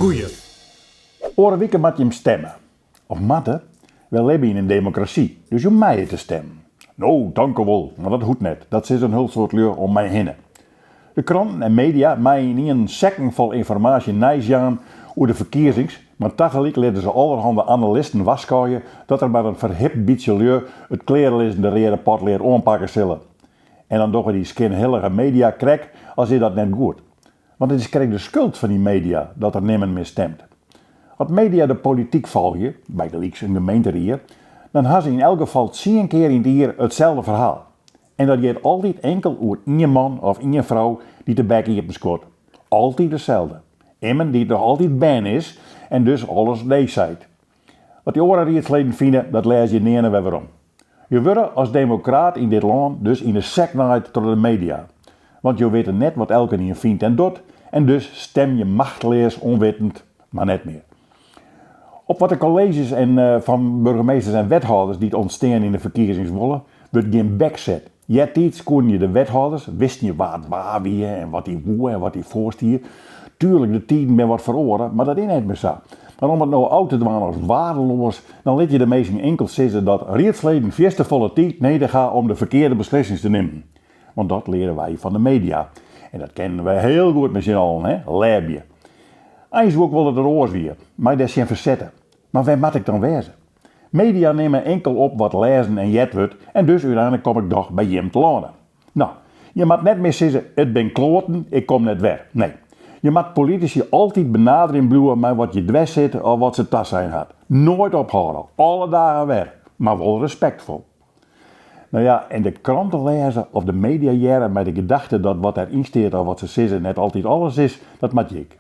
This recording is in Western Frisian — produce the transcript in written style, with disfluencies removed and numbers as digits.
Goeie. Oare wike moat jim stemme. Of moatte? Wy libje yn in demokrasy, dus jo meie te stemmen. No, tankewol, mar dat hoecht net. Dat sizze in hiel soad lju om my hinne. De kranten en media meie ynienen sekken fol ynformaasje nijs jaan oer de ferkiezings, mar tagelyk litte se allerhande analisten warskôgje dat der mar in ferhipt bytsje lju it klearlizzende reade potlead oanpakke sille. En dan dogge dy skynhillige media krekt as is dat net goed. Want it is krekt de skuld fan dy media dat der nimmen mear stemt. As media de polityk folgje, bygelyks in gemeenterie, dan ha se yn elk gefal tsien kear yn it jier itselde ferhaal. En dat giet altyd inkel oer ien man of ien frou dy't de bek iepen skuort. Altyd deselde. Immen dy't noch altyd bern is en dus alles nee seit. Wat dy oare riedsleden fine, dat lêze je nearne wer werom. Je wurde as demokraat yn dit lân dus yn 'e sek naaid troch de media. Want jo witte net wat elkenien fynt en docht en dus stem je machteleas ûnwittend, mar net mear. Op wat de kolleezjes en fan burgemeesters en wethâlders dy't ûntstean yn de ferkiezings wolle, wurdt gjin bek set. Eartiids koenen je de wethâlders, wisten je wa't wa wie en wat hy woe en wat hy foarstie. Tuerlik, de tiden binne wat feroare, mar dat is net mear sa. Mar om it no ôf te dwaan as waardeloas, dan lit je de minsken inkeld sizze dat riedsleden fierste folle tiid nedich ha om de ferkearde beslissings te nimmen. Want dat leare wy fan de media. En dat kennen wy hiel goed mei syn allen, hè? Lêbje. Eins woe ik wol dat it oars wie, my dêr tsjin fersette. Mar wêr moat ik dan wêze? Media nimme inkel op wat lêzen en heard wurdt en dus úteinlik kom ik dochs by jim telâne. No, je moat net mear sizze, it bin kloaten, ik kom net wer. Nee, je moat politisy altyd benaderjen bliuwe mei wat je dwers sit of wat se tasein hat. Noait ophâlde, alle dagen wer, mar wol respektfol. No ja, en de krante lêze of de media hearre mei de gedachte dat wat dêr yn stiet of wat se sizze net altyd alles is, dat moat je ek.